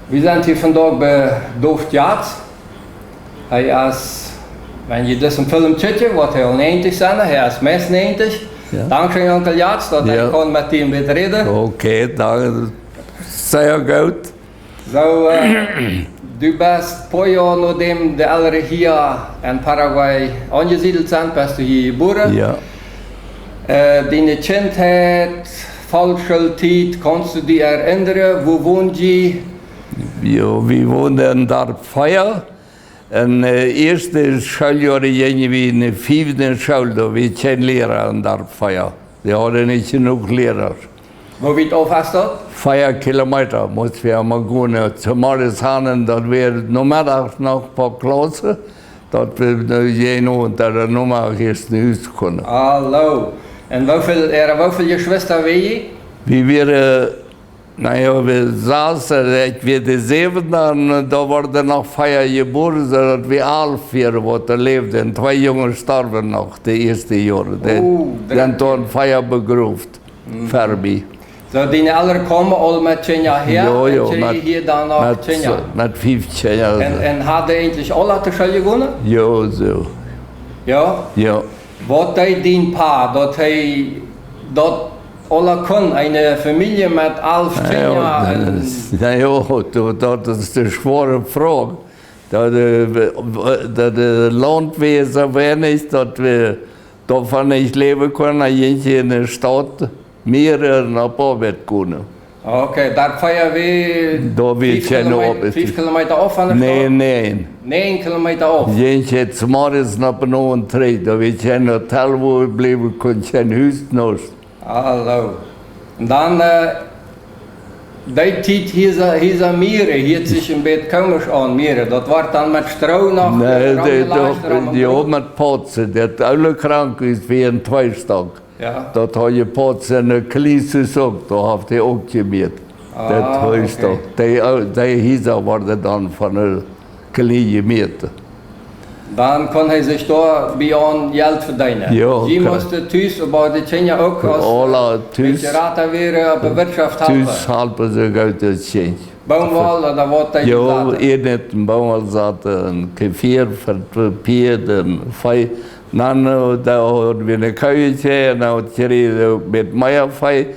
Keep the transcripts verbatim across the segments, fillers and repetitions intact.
Wie sent hia vondoag bie Doft Jatz. Hee es, wan jie disen Film kjikjen, woat hee aul näajentich sennen. Hee es meist näajentich. Jo. Dankscheen, Onkel Jatz, daut hee kaun met die een bät räden. Okay, dank. Sea goot. Soo, äh, du best poa Joa nodäm de Elren hia en Paraguay aunjesiedelt sent, best du hia jebuaren. Jo. Äh, diene Kjintheit, Volksschooltiet, kaust du die erennren, wua wond jie? Jo, wie wonden en Darp vea. En, äh, ieeschte Schooljoaren jinjen wie en de fiefte School, doa wia kjeen Liera en Darp vea. Dee hauden nich jenuach Liera. Woo wiet auf es daut? Vea Kilometa musten wie emma gonen. Zemorjes han, daut wia nomeddags noch poa Klaussen, daut wie, äh, jäajen Owent, daut wie nomeddags no Hus kunnen. Hallo. Un woo väl, äare, woo väl Jeschwista wia jie? Wie wieren, na jo, wie sassen, ekj wia de säwende, un doa worden noch vea jebuaren, soo daut wie alf wieren, waut doa läwden. Un twee Junge storwen noch, de ieeschte Joaren. Dee sent doa vea begroft. Ver mie. Soo, diene Elren kaumen aul met Kjinja häa? Jo, jo, met, hia dan noch met, Kjinja? Met fief Kjinja. Un, un hauden eejentlich aule to School jegonen? Jo, soo. Jo? Jo. Waut deed dien Pa, daut hee daut aule kunn, eene Famielje met alf Kjinja? Na jo, daut, daut es de schwoare Froag. Daut, äh, daut, äh, Launt wia soo weinich, daut wie doavon nich läwen kunnen, dan jinkj hia en de Staut, mieren un opp Oabeit gonen. Okay, daut wia wie doa wia fief Kilometa auf von de Staut? Nä, nä. Näajen Kilometa auf? Jinkj hia zemorjes opp un trigj. Doa wia kjeen Hotel, wua wie bliewen kunnen, kjeen Hus, nuscht. Hallo. Un dan, äh, dee Tiet hia, hia mieren, hieet sikj een bät komisch aun, mieren. Daut wort dan met Stroo noch, nä, äh, dee, dee, jo, met Pautzen. Daut oole Krankenhus wia en twee Stock. Jo. Daut haud je Pautzen un de Klisus uk, doa haft hee uk jemieet. Ah, okay. Daut Hus doa. Dee, äh, dee Hiesa worden dan von de Kolonie jemieet. Dan kunn hee sikj doa bie aun Jelt vedeenen. Jo, okay. Jie musten tus, oba de Kjinja uk, aus aule tus, Rata wieren, opp de Wirtschoft halpen. Tus halpen, soo goot aus et jinkj. Boomwoll, ooda waut deed jie saten? Jo, ieescht Boomwoll saten, un Kefir fa Pieed un Vee. Dan, äh, doa hauden wie eene Koo, un dan haud jie met mea Vee.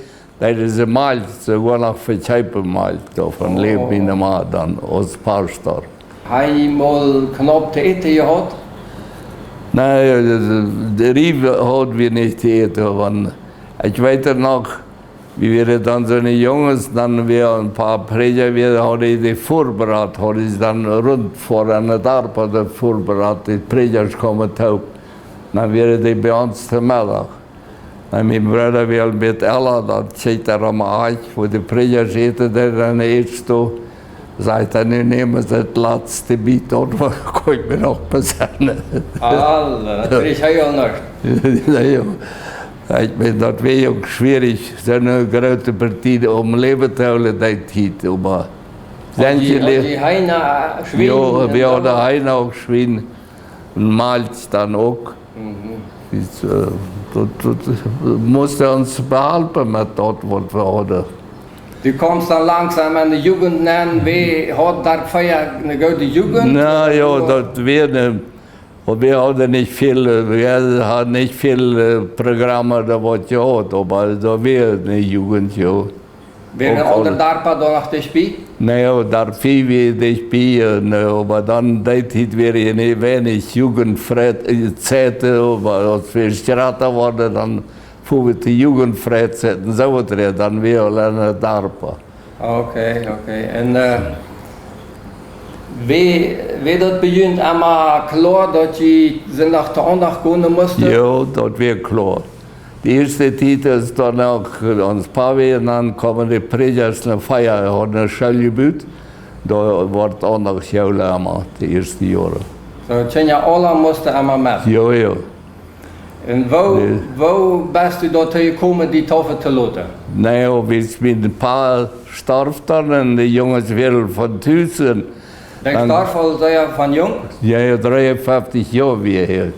Daut es de Malkj, soo woat noch vekjeepen Malkj, doavon läwd miene Ma dan aus Pastor. Hab jie mol knaup to äten jehaut? Nä, de, de Riew hauden wie nich to äten, wan, ekj weet noch, wie wieren dan soone Junges, dan wieren een poa Prädja, wie hauden dee väabereit, hauden see dan runt fa enne Darpa dee väabereit, de Prädjasch kaumen toop. Dan wieren dee bie ons to Meddach. Un mien Brooda wia een bät ella, dan kjikjt hee aum Akj, wua de Prädjasch äten deeden, dan eescht doa, sajcht hee: "Nu nämen see daut latste Biet, daut kaun ekj mie noch besennen." Alla, daut kjrieech hee aul noch. Na jo. Ekj meen, daut wia uk schwierich, soone groote Partie aum Läwen to hoolen, dee Tiet, oba hauden jie, hauden jie Heena, äh, Schwien? Jo, wie hauden Heena uk, Schwien. Un Malkj dan uk. Mhm. Daut, äh, daut, daut, äh, musten ons behalpen met daut, waut wie hauden. Du kjemst dan langsom aun de Jugend aun, wie haud doa vea eene goode Jugend? Na jo, daut wia eene, oba wie hauden nich väl, äh, wie hauden nich väl, äh, Programme ooda waut jehaut, oba daut wia eene Jugend, jo. Wieren aundre Darpa doa noch dicht bie? Nä, jo, Darp vea wia dicht bie, äh, nä, oba dan dee Tiet wieren je nich weinich Jugendfreizeit, äh, oba aus wie jrata worden, dan fuaren wie to Jugendfreizeit un soo waut, dan wia auleen Darpa. Okay, okay. Un, äh, wia, wia daut bie junt emma kloa, daut jie Sindach to Aundacht gonen musten? Jo, daut wia kloa. De ieeschte Tiet es dan uk, äh, ons Pa wia, un dan kjeemen de Prädjasch no vea, hauden eene School jebut, doa wort uk noch jeholt emma, de ieeschte Joaren. Soo, Kjinja aula musten emma met? Jo, jo. Un woo, woo best du doatoo jekomen, die taufen to loten? Na jo, wiels mien Pa storf dan un de Junges wieren von Tus. Dee storf aul sea von junk? Jo, jo, dreeunfeftich Joa wia hee.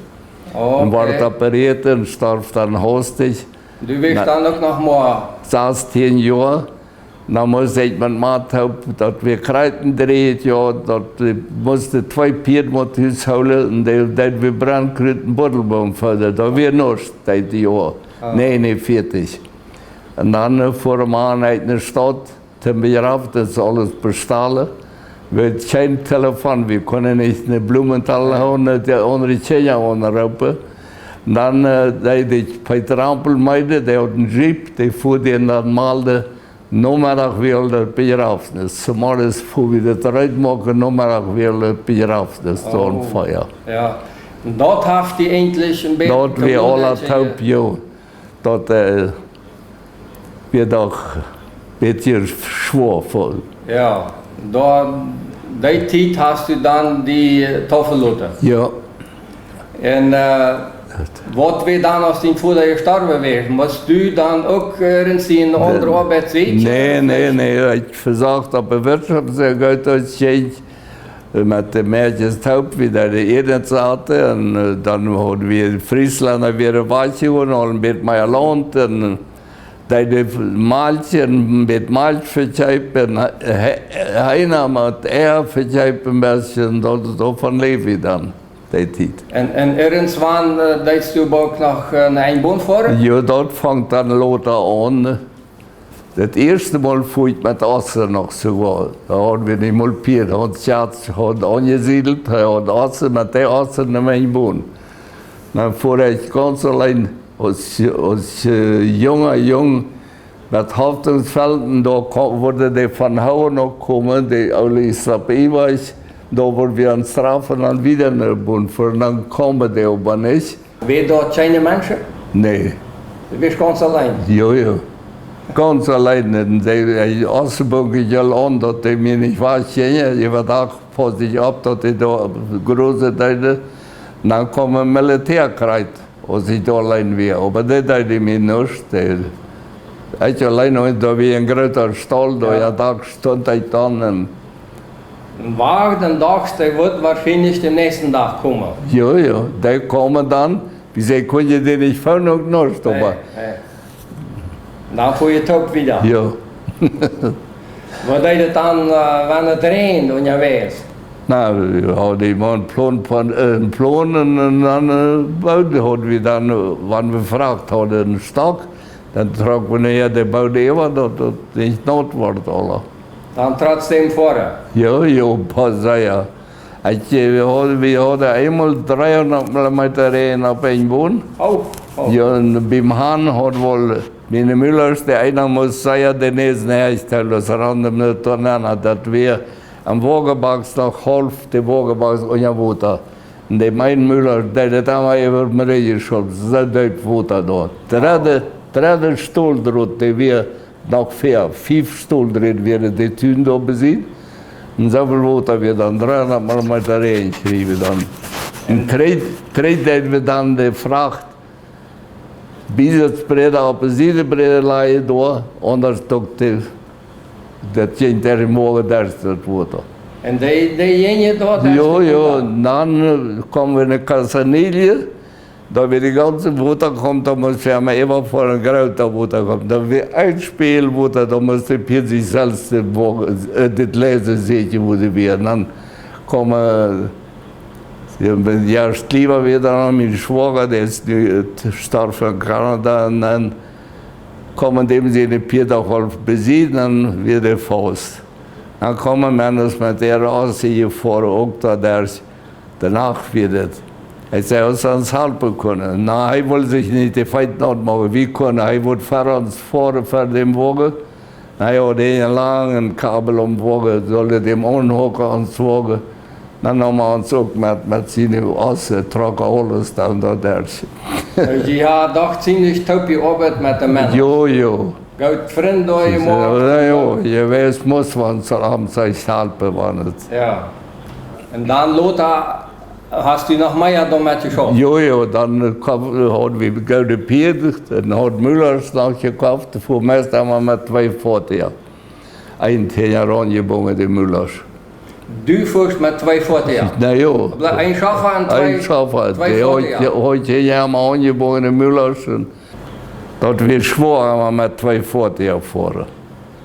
Okay. Un wort operieet un storf dan hastich. Du wieescht dan uk noch mau sastieen Joa. Dan must ekj met Mat halpen, daut wie kjrieejen dreejen, jo, daut wie musten twee Pieed met Hus hoolen un dee, daut wie Brennkrut un Buddelboom feeden. Daut wia nuscht, daut Joa. Ah. Negenunveertig. Un dan, äh, fuaren wie no de Staut, toom Bejrafnis aules bestalen. Wie hauden kjeen Telefon, wie kunnen nich no Blumenthal gonen, de aundre Kjinja aunroopen. Dan, äh, deed ekj Peter Ampel meed, dee haud een Jeep, dee fua dee dan mol de Nomeddach wia daut Bejrafnis. Zemorjes fua wie daut rutmoaken, Nomeddach wia daut Bejrafnis, dan Oh. Fia. Jo. Un daut haft die eejentlich een bät Daut wie aula toop, jo. Daut, äh, wia doch een bät schwoa fa Jo. Doa, dee Tiet hast du dan die, äh, Taufe loten? Jo. Un, äh, waut wia dan, aus dien Voda jestorwen wia? Must du dan uk, äh, irjentwua eene aundre Oabeit sieekjen? Nä, nä, nä. Ekj vesocht opp de Wirtschoft sea goot aus ekj, äh, met de Mäakjes toop, wie doa de Ieed sauten. Un, äh, dan hauden wie Frieslenda wada wajchjegonen, aul een bät mea Launt. Un, äh, deed wie Malkj, een bät Malkj vekjeepen, He-, He-, Heena met Eia vekjeepen, een bät, daut, doavon läwd wie dan, dee Tiet. Un, un irjentwan, äh, deedst du uk noch, äh, no Enjboon foaren? Jo, daut funk dan lota aun. Daut ieeschte Mol fua ekj met Ossen noch soogoa. Doa hauden wie nich mol Pieed. Haud Schatz, haud aunjesiedelt, hee haud Ossen, met dee Ossen no Enjboon. Dan fua ekj gaunz auleen aus, aus, äh, junga Jung met Haftungsfelten, doa ko-, worden dee von Hohen noch komen, dee Olis opp Iwajch, doa wort wie ons trafen, dan wada no Enjboon foaren, dan komen dee oba nich. Wia doa kjeene Menschen? Nä. Du wieescht gaunz auleen? Jo, jo. Gaunz auleen. Un dee, dee Ossenbunker jelt aun, daut dee mie nich wajchjinjen. Jieda Dach pauss ekj opp, daut dee doa Große deeden. Dan kjeem een Militäakjreis, aus ekj doa auleen wia. Oba dee deeden mie nuscht. Dee, ekj auleen, un doa wia een groota Staul, doa Jo. jieda Dach stunt ekj dan un Een Wajch, dan dochst, dee woat woarschienlich dän näakjsten Dach komen. Jo, jo, dee komen dan. Wie see kunnen dee nich fungen uk nuscht, Nä, oba nä. Dan fua jie toop wada. Jo. Waut deed et dan, äh, wan et räajend unjawäajes? Na, wie hauden emma een Plon von, äh, een Plon un, un dan, äh, booden, hauden wie dan, äh, wan wie Fracht hauden, een Stock, dan trocken wie no de Boot äwa, daut et nich naut wort, aula. Dan trotzdäm foaren? Jo, jo, oba sea. Ekj, äh, wie hauden, wie hauden eemol dreehundat Millimeter Räajen opp eenen Boom. Oh, oh. Jo, un biem Hahn haud woll, miene Müllers, dee eena must sea de Näs näajcht hoolen, daut rand em nich doarenn, daut wia aum Woagenbaks noch haulf de Woagenbaks unja Wota. Un dee mien Müller, dee deed emma äwa mie jeschoben, soo deep Wota doa. Dredde, dredde Stoldrot, dee wia noch väa, fief Stoldrot wieren dee Tun doa besied. Un soo väl Wota wia dan dreehundat Millimeter Räajen kjrieejen wie dan. Un trigj, trigj deeden wie dan de Fracht Biesetsbräda opp de Siedebräda lajen doa, aundasch doch de, daut jinkj doa em Woagen derch daut Wota. Un dee, dee jinjen doa derch Jo, daut jo, Wota? Dan, äh, kjeemen wie no Casanilla, doa wia de gaunze Wota kjeem, doa must wie emma äwa foaren, groota Wota kjeem. Doa wia een Spieejel Wota, doa must de Pieed sikj selfst de Woagen, äh, daut Läsen seenen, wua dee wia. Un dan kjeem, äh, Jo, bie Joa Schliewa wia dan noch mien Schwoaga, dee es nu, äh, jestorwen en Kanada. Un dan kjeemen däm siene Pieed uk aul besied, dan wia de Faust. Dan kjeemen Menschen met äare Ossen jefoaren, uk doa derch de Nacht wia daut. Ekj säd, aus see ons halpen kunnen. Na, hee wull sikj nich de Feet naut moaken. Wie kunnen, hee wull ver ons foaren, ver däm Woagen. Na jo, dee een langen Kabel om Woagen, sull dee däm aunhocken aum Woagen. Dan neem hee ons uk met, met siene Ossen, trock aules dan doa derch. Aulsoo, jo, doch, ziemlich toop jeoabeit met de Menschen. Jo, jo. Goot Frind doa jemoakt. Jo, jo, jie weeten, must maun soo aum sikj halpen, wan et Jo. Un dan lota hast du noch mea doamet jeschauft? Jo, jo, dan, äh, kjeem, hauden wie goode Pieed, dan haud Müllers noch jekoft, fua meist emma met twee Foatieja. Een Tiener aunjebungen, de Müllers. Du fuascht met twee Foatieja? Na jo. Een Schoffa un twee, Een Schoffa, twee dee haud, Foatieja. Haud je emma aunjebungen, de Müllers, un daut wia schwoa, emma met twee Foatieja foaren.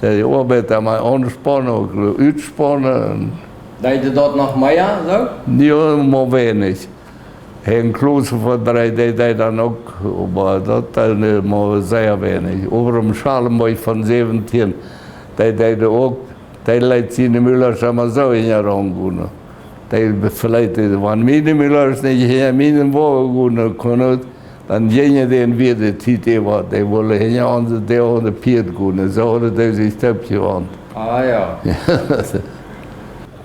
De Oabeit dan mau aunsponen, uk utspaunen. Deed dee daut noch mea, soo? Jo, mau weinich. Hee en Klose fa dree, dee deed dan uk, oba daut deed mau sea weinich. Oba em Schalenboajch von säwentieen, dee deed uk, dee leet siene Mulasch emma soo hinjaraun gonen. Dee veleicht, wan miene Mulasch nich hinja mienen Woagen gonen kunnen, dan jinjen dee wada de Tiet äwa, dee wullen hinja onse, dee aundre Pieed gonen. Soo hauden dee sikj toopjewant. Ah jo.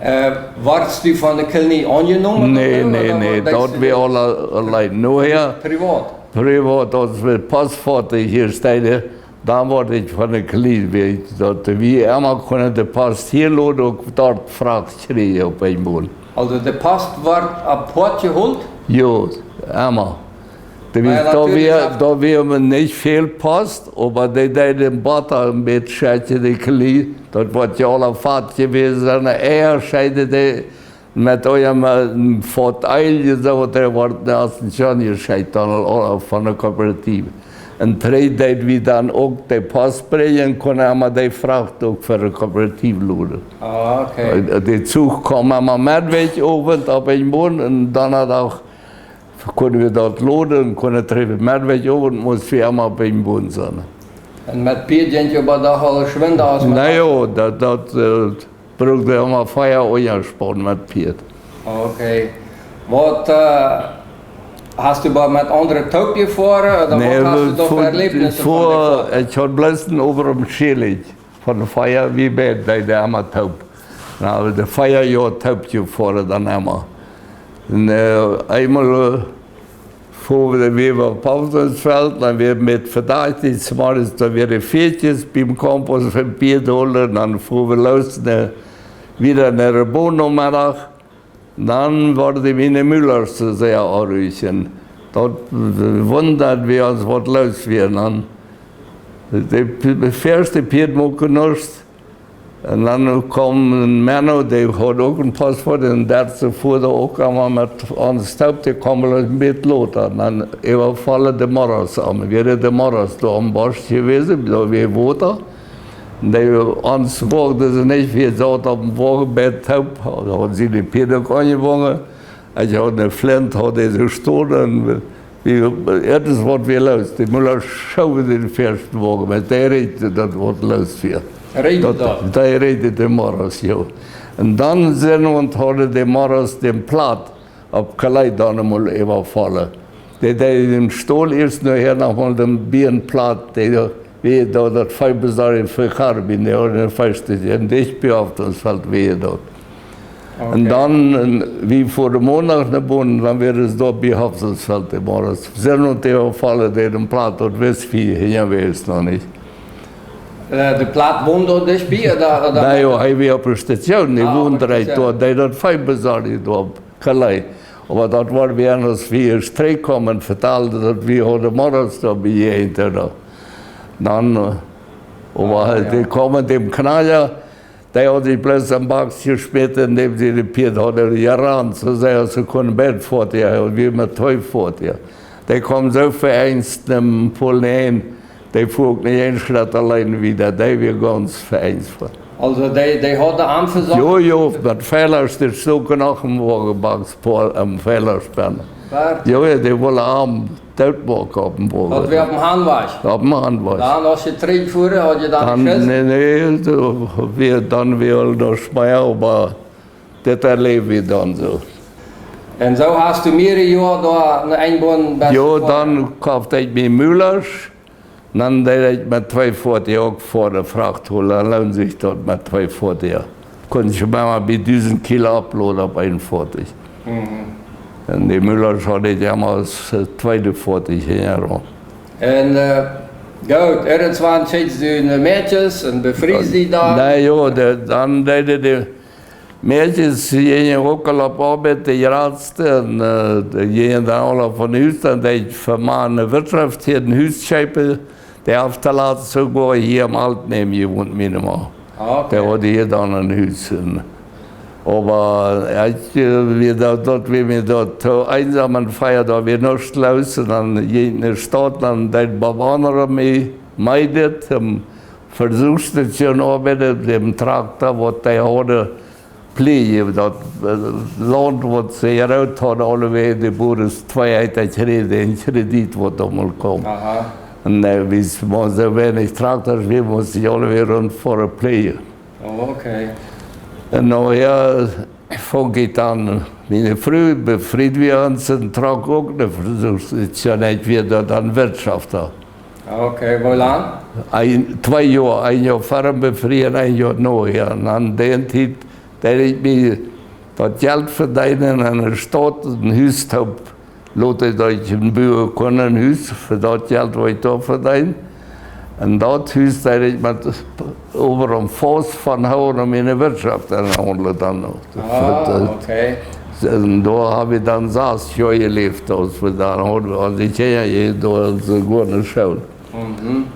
Äh, wurdst du von de Kolonie aunjenomen? Nä, nä, nä, daut wia aul, aul nohäa. Privat? Privat, aus wie Postfoatich hia städen, dan wort ekj von de Kolonie, daut wie emma kunnen de Post hia loden, uk doa Fracht kjrieen opp eemol. Also de Post wort apoat jeholt? Jo, emma. Dee, ah jo, doa wia, doa wia nich väl Post, oba dee deeden Botta met schekjen, de Kolonie. Daut wort jo aul fat jewast, un Eia scheeden dee met eenem, äh, Foat Eelj, soo waut, dee wort aus een John jeschekjt, dan aul von de Kooperativ. Un trigj deed wie dan uk de Post brinjen, kunnen emma de Fracht uk fa de Kooperativ loden. Ah, okay. Äh, de Zuch kjeem emma Meddwäakj Owent opp eemol un Donnadach kunnen wie daut loden un kunnen trigj, Meddwäakj Owent musten wie emma opp eemol sennen. Un met Pieed jinkj oba doch aul schwind aus met... Na jo, daut, daut, äh, brukt emma vea Oajaspaunen met Pieed. Okay. Waut, äh, hast du oba met aundre toop jefoaren, ooda... Nä, waut hast du doa fa Erlebnisse von jefoaren? Ekj haud bloos een Ober em Schälich von de Fia, wie beid deeden emma toop. Na, de Fia Joa toop jefoaren dan emma. Un, äh, eemol, äh, fuaren wie opp Hafsensfeld, dan wia met Vedajchtet, zemorjes, dan wieren de Fieetjes biem Kompost von Pieed holen, dan fuaren wie loos, ne, wada no de Boon Nomeddach. Dan worden miene Mulasch soo sea onruhich. Daut wundat wie ons, waut loos wia. Dan de, de ieeschte Pieed muaken nuscht. Un dan kjeem Menno, dee haud uk een Postfoat, un daut see fuaren uk emma met ons toop, dee kjeemen een bät lota. Dan äwafollen de Moros aun. Wieren de Moros doa aum Bosch jewast, doa wia Wota. Un dee, ons woagden see nich, wie sauten opp dän Woagen bie toop, hauden see de Pieed uk aunjebungen. Ekj haud ne Flint, haud dee jestolen, un wie, daut es waut wia loos. De Mulasch schoof dän ieeschten Woagen met, dee räd, daut waut loos wia. Räd daut? Dee räd de Moros, jo. Un dan sent wie, hauden de Moros dän Platt opp Calais dan emol äwafollen. Dee, dee dän Stol ieescht nohäa noch mol dän Bienenplatt, dee, dee, woo daut, daut Vee besorjen fa Garbien, dee hauden een Veestall, un dicht bie Hafsensfeld wia daut. Okay. Un dan, un wie fuaren Mondach no Boon, dan wia daut doa bie Hafsensfeld, de Moros. Sent wie doa äwafollen, dee dän Platt, daut wist wie hia jewast noch nich. Äh, de Platt wond doa dicht bie, ooda, ooda? Na jo, hee wia opp de Station, dee wond doa, dee daut Vee besorjen doa. Calais. Oba daut wia wie, aus wie trigj kjeemen, vetalden, daut wie hauden Moros doa bie jehieet, ooda? Dan, äh, oba dee kjeemen dän Kjnalja, dee haud sikj bloos aum Bak jeschmäten, un däm siene Pieed hauden jerant, soo sea aus see kunnen, beid Foaten, jo, wie met twee Foaten, jo. Dee kjeemen soo veeeenst no Polen, dee fua uk nich een Schrett auleen wieda, dee wia gaunz veeeenst. Also dee, dee hauden am vesocht? Jo, jo, met Feelasch, dee stoaken noch em Woagen, Bak Polen, em Feelasch bennen. Jo, jo, dee wullen am dootmoaken opp dän Woagen. Daut wia opp dän Hanwajch? Opp dän Hanwajch. Dan, aus jie trigj fuaren, haud jie dan... Dan, nä, nä, soo, wie, dan wia aul noch mea, oba dit erläwd wie dan soo. Un soo hast du mearere Joa doa aun de Enj jebungen? Jo, dan koft ekj mie Mulasch. Dan deed ekj met twee Foaten uk foaren, Fracht holen. Dan loont sikj daut met twee Foaten. Kunn ekj mau bie dusent Kilo opploden opp een Foatich. Mhm. Un de Mulasch haud ekj emma aus, äh, tweede Foatich hinjaraun. Un, äh, goot, irjentwan kjrieechst du ne Mäakjes un befriest die dan? Na jo, de, dan deeden de Mäakjes jinjen uk aul opp Oabeit, de jratste, un, äh, dee jinjen dan aul von Hus, dan deed ekj fa Ma ne Wirtschoft hia een Hus kjeepen, dee haft toolatst soogoa hia em Altenheim jewont, miene Ma. Ah, okay. Dee haud hia dan een Hus. Un, oba, äh, ekj, äh, wia daut, daut wia mie daut too eensom un fia, doa wia nuscht loos, un dan jinkj ekj no de Staut, dan deed Bob Anner mie, mie dit, ähm, Versuchsstatsjoon oabeiden, dän Trakta, waut dee hauden, pläajen, daut, äh, Launt, waut see jeroot hauden, aulewäajen, de Buaren twee Hekta kjrieejen, dän Kjredit, waut doa mol kjeem. Aha. Un, äh, wiels mau soo weinich Traktasch, wie musten aulewäajen rundfoaren pläajen. Oh, okay. Un nohäa funk ekj dan, miene Fru befried wie ons un trock uk no Versuchsstatsjoon, ekj wort doa dan Wirtschafta. Okay, woo lang? Een, twee Joa, een Joa ver befrieen, een Joa nohäa. Un aun dee Tiet deed ekj mie daut Jelt vedeenen un enne Staut een Hus toop, lot ekj daut een Bua kunn een Hus fa daut Jelt, waut ekj doa vedeend. Un daut Hus deed ekj met äwa een Faust von Hoon om enne Wirtschaft enhaundlen dan uk. Ah, okay. Un doa hab ekj dan sas Joa jeläft, aus wie dan hauden, aus ekj hia, hia doa soo goot enne School. Mhm.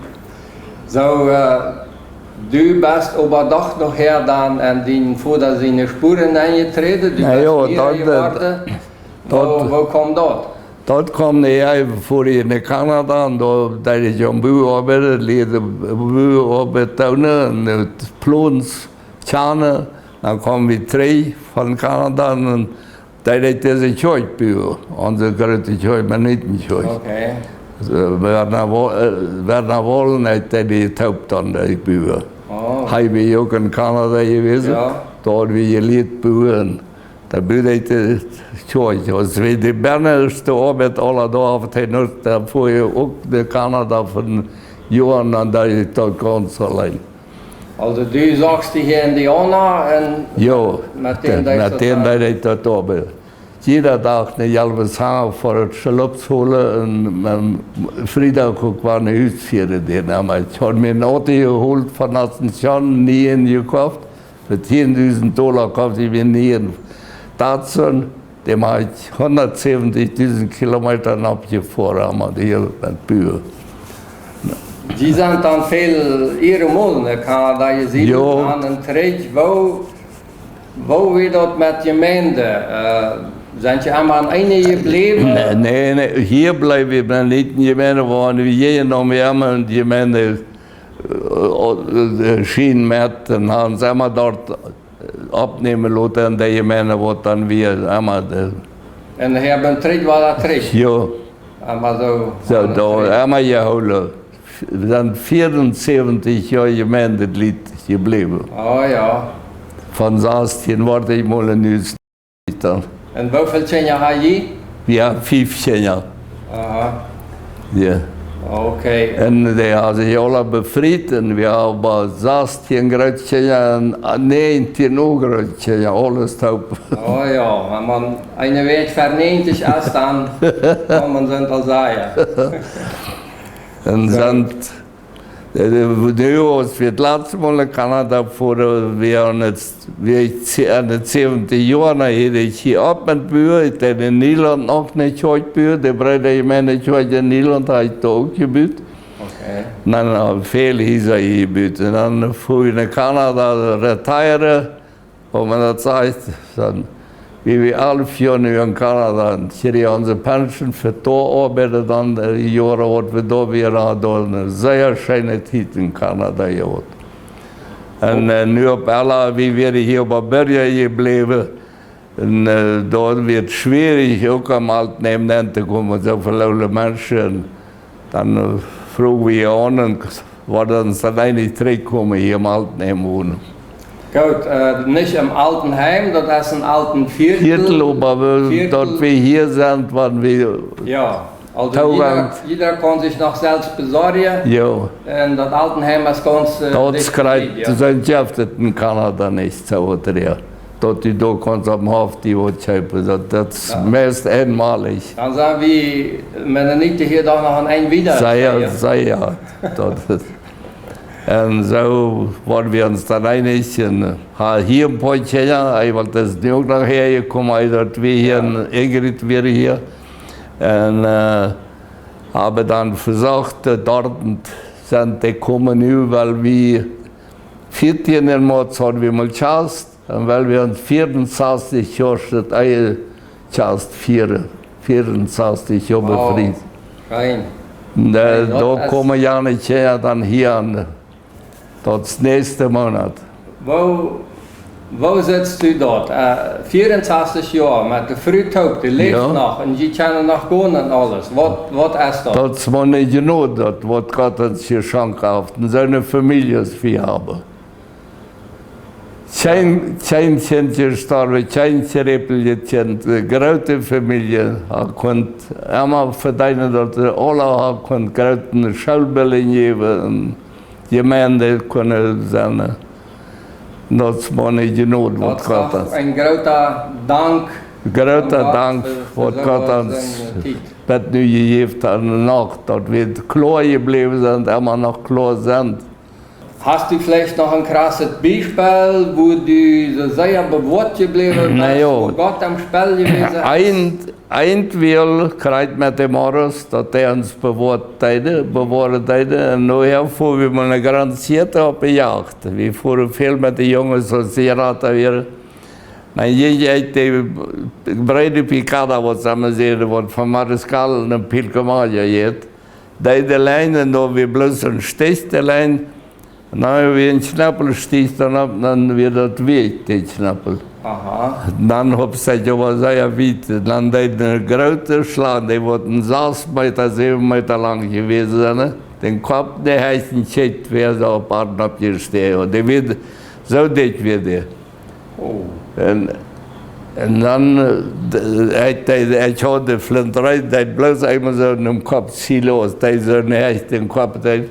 Soo, äh, du best oba doch nohäa dan en dien Voda siene Spuaren enjeträden. Du best Liera jeworden. Woo, woo kjeem daut? Daut kjeem nohäa, ekj fua no Kanada un doa deed ekj aum Bua oabeiden, lieed Bua oabeiden doonen un de Plons kjanen. Dan kjeem wie trigj von Kanada un dan deed ekj dise Kjoakj buen, onse groote Kjoakj, Mennonitenkjoakj. Okay. Äh, Werner Wo-, äh, Werner Wollen haud dee toop dan, dee buen. Oh. Hee wia uk en Kanada jewast. Jo. Doa haud wie jelieet buen. Dan bud ekj de Kjoakj. Aus wie de bennaschte Oabeit aula doa haud, dan fua ekj uk no Kanada fa een Joa un dan deed ekj daut gaunz auleen. Aulsoo, du sachst dee hia Indiauna un Jo, met dän deed ekj daut oabeiden. Jieda Dach no Yalobusanga fa daut Schlupps holen un, un Friedach uk wada no Hus fieren, dän emma. Ekj haud mie een Auto jeholt von Asunción, nieen jekoft. Fa tieen dusent Dolla koft ekj mie een nieen Datsun. Dän hab ekj hundatsäwentijdusent Kilometa oppjefoaren, mau dee met Bua. Jie sent dan väl Ieren mol no Kanada jesiedelt, Jo. Dan un trigj. Woo, woo wia daut met Jemeent? Äh, sent jie emma aun eene jebläwen? Nä, nä, nä, hia bleef wie nich en Jemeent, wiels wie hia noch mea en Jemeent, äh, schien met un hauden see emma doa oppnämen loten en de Jemeent, waut dan wia emma de Un hee haft dan trigj, wia daut trigj? Jo. Emma soo. Soo, doa emma jehoolen. Wie sent vieaunsäwentich Joa Jemeentejlied jebläwen. Oh jo. Von sastieen wort ekj mol en Hus dan. Un woo väl Kjinja haud jie? Wie hauden fief Kjinja. Aha. Jo. Okay. Un dee hauden sikj aula befriet un wie hauden sastieen Grootkjinja un, äh, näajentieen Grootkjinja, aules toop. Oh jo, wan eena wieet vea näajentich es, dan kaun eena daut aul sajen. Un Soo. sent Äh, nu, aus wie daut latste Mol no Kanada fuaren, wie hauden et, wie ekj ze-, en de säwentich Joa, dan hilt ekj hia opp met buen, ekj deed en Nielaunt noch ne Kjoakj buen, de Breeda Jemeent Kjoakj en Nielaunt haud ekj doa uk jebut. Okay. Dan, äh, väl Hiesa hia jebut. Un dan fua wie no Kanada, retire. Woo maun daut sajcht, dan, wie, wie aule vea nu en Kanada, un kjrieejen onse Pension fa doa oabeiden dan, äh, Joaren, waut wie doa wieren, hauden doa eene sea scheene Tiet en Kanada jehaut. Un, äh, nu opp emol, wie wieren hia opp Berja jebläwen, un, äh, doa wia et schwierich, uk aum Altenheim nenn to komen, soo väl oole Menschen. Un dan, äh, fruagen wie aun un worden dan eejentlich trigjkomen hia em Altenheim wonen. Goot, äh, nich em Altenheim, daut es een Altenviertel. Viertel, oba wie, Viertel. Daut wie hia sent, wan wie Jo, aulsoo Toogang. Jieda, jieda kaun sikj noch selfst besorjen. Jo. Un daut Altenheim es gaunz, äh, Daut dicht kjricht, bie, jo. Sent jeft et en Kanada nich soo waut, jo. Daut du doa kaust oppem Hoff die waut kjeepen, daut, daut es Jo. meist eemolich. Dan sent wie Mennoniten hia doch noch een Enj wieda. Sea, jo. Sea. Daut es, un soo worden wie ons dan eenich un, äh, hauden hia een poa Kjinja, hee wia dan nu uk noch häajekomen, aus daut wie hia Jo. en Ingrid wieren hia. Un, äh, haben dan vesocht, äh, doa sent to komen nu, wiels wie vieetieen em Moaz hauden wie mol Kjast, un wiels wie ons vieaunsastich Joa daut ieeschte Kjast fieren, vieaunsastich Joa Wow. befriet. Fein. Un, äh, Fein, daut doa es komen jane Kjinja dan hia aun. Daut es näakjsten Moonat. Woo, woo sitst du doa? Äh, vierunsastich Joa met de Fru toop, dee läft Jo. noch un jie kjennen noch gonen un aules. Waut, waut es daut? Daut es mau eene Jnod, daut waut Gott ons jeschonken haft. Un soone Famieljes wie haben. Kjeen, kjeen Kjint jestorwen, kjeen kjreepeljet Kjint, eene groote Famielje. Hee kunn emma vedeenen, daut hee aule hee kunn groote Schoolbillunk jäwen un Jemeent kunnen sennen. Daut es mau eene Jnod, waut Daut Gott es ons. een groota Dank Groota an Gott Dank, fa, fa waut Gott sowaut ons sennen Tiet. Bat nu jejäft haft, noch, daut wie kloa jebläwen sent, emma noch kloa sent. Hast du veleicht noch een krasset Biespel, woo du soo sea bewoat jebläwen best, Na jo. woo Gott aum Spell jewast es? Eent, eent Wiel kjrieech met de Morris, daut hee ons bewoat deed, bewoaren deed. Un nohäa fuaren wie met eene Granzjäta opp de Jagd. Wie fuaren väl met de Junges, aus see Rata wieren. Dan jinkj ekj de breede Picada, waut see emma säden, waut von Mariscal no Pilcomayo jeit. Dee, de Lien, un doa wia bloos een Stich de Lien. Un dan wia een Kjnepelstich dan opp, dan wia daut Wajch de Kjnepel. Aha. Dan opp sikj oba sea wiet. Dan dee, de groote Schlang, dee wudd een sas Meeta, säwen Meeta lang jewast sennen, ne? Dän Kopp, dee haud een Kjit, wia soo opp Arnop jestäajen. Un dee wia, soo dikj wia dee. Oh. Un, un dan, äh, de, ekj, dee, ekj haud de Flint reed, dee bloos eemol soo en dän Kopp zielen, aus dee soo een Hecht dän Kopp deed.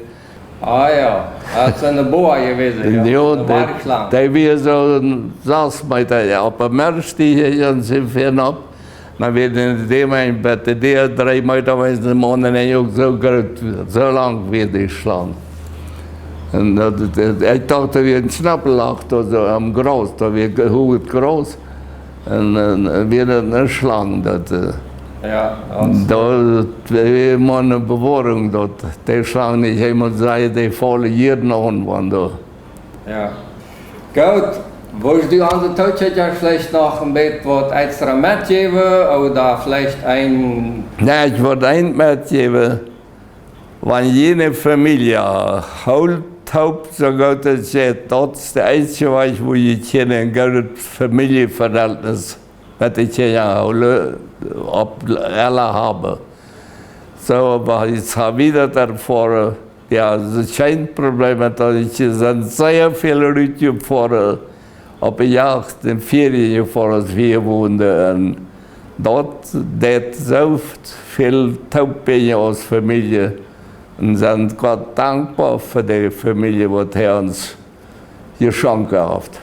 Ah jo, daut es een Boa jewast, jo. Jo, Een dee, Warchschlang. Dee wia soo een sas Meeta, jo, opp een Meerstieg un soo wieda opp. Dan wia dee, dee mien Bett, dee dree Meeta wia, dee Maun un ekj uk soo groot, soo lang wia dee Schlang. Un daut, daut, ekj docht, daut wia een Kjnepel, lag doa soo aum Graus, daut wia ge-, huaget Graus. Un, un, un wia daut eene Schlang, daut, äh, Jo, daut es daut wia mau eene Bewoarunk, daut dee Schlang nich eemol säd, dee faulen hia noch aun, wan doa Jo. Goot, wurscht du aun de Tookjikjasch veleicht noch een bät waut extra metjäwen, ooda veleicht een Nä, ekj wull eent metjäwen. Wan jie eene Famielje, hoolt toop soo goot aus jeit, daut es de eensje Wajch, woo jie kjennen een goodet Famieljeverhältnis met de Kjinja hoolen, opp, aula haben. Soo, oba ekj hab wada erfoaren, jo, daut es kjeen Problem, daut ekj, doa sent sea väl Lud jefoaren, opp de Jagd un Ferien jefoaren, aus wie woonden. Un daut deed soo väl toop brinjen aus Famielje. Un sent Gott dankboa fa de Famielje, waut hee ons jeschonken haft.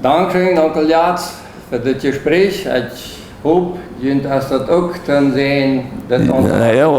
Dankscheen, Onkel Jats, fa dit Jespräch. Ekj hop, junt es daut uk to seenen, dit Onkel. Na jo.